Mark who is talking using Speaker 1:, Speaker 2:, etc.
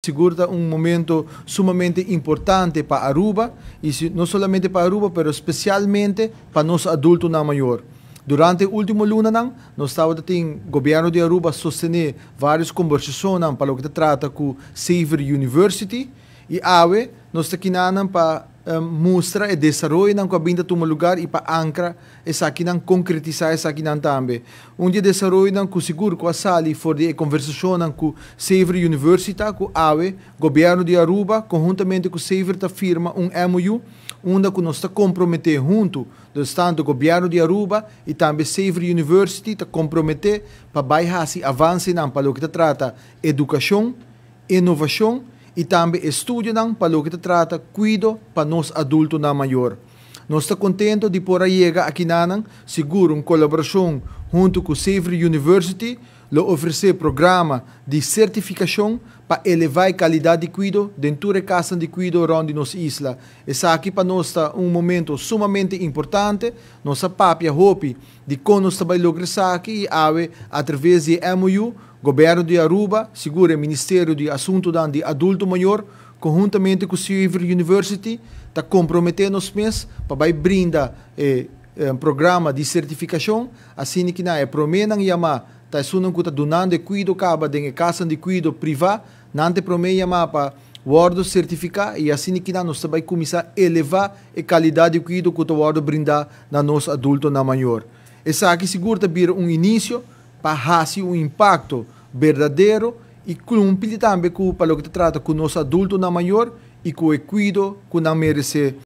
Speaker 1: Sigur ta un momento sumamente importante pa Aruba y no solamente pa Aruba, pero especialmente pa nos adultonan mayor. Durante ultimo lunanan, nos tabata tin gobierno di Aruba sostene varios conversacionnan pa loke ta trata cu Xavier University y awe nos ta kinanan pa mustra e desaroyonan cu a bin ta tuma lugar y pa ancra esakinan, concretisa esakinan tambe. Un di e desaroyonan cu sigur cu a sali for di e conversacionnan cu Xavier University ta cu awe gobierno di Aruba conhuntamente cu Xavier ta firma un MOU unda cu nos ta compromete hunto, dus tanto gobierno di Aruba y tambe Xavier University ta compromete pa bay haci avancenan pa loke ta trata educacion, innovacion y tambe estudionan pa loke ta trata cuido pa nos adultonan mayor. Nos ta contento di por a yega akinanan. Sigur un colaboracion hunto cu Xavier University lo ofrece programa di certificacion pa eleva e calidad di cuido den tur e casnan di cuido rond di nos isla. Esaki pa nos ta un momento sumamente importante. Nos a papia hopi di con nos ta bay logra esaki y awe a traves di e MOU, Gobierno di Aruba, sigur e Ministerio di Asuntonan di Adulto Mayor, conhuntamente cu Xavier University, ta compromete nos mes pa bay brinda e programa di certificacion, asina cu na e promenan yama ta esunnan cu ta dunando e cuido caba den e casnan di cuido priva, nan ta e prome yama pa wordo certifica y asina cu nos ta bay cuminsa eleva e calidad di cuido cu ta wordo brinda na nos adultonan mayor. Esaki sigur ta bira un inicio pa haci un impacto berdadero y cumpli tambe cu pa loke ta trata cu nos adultonan mayor y cu e cuido cu nan merece.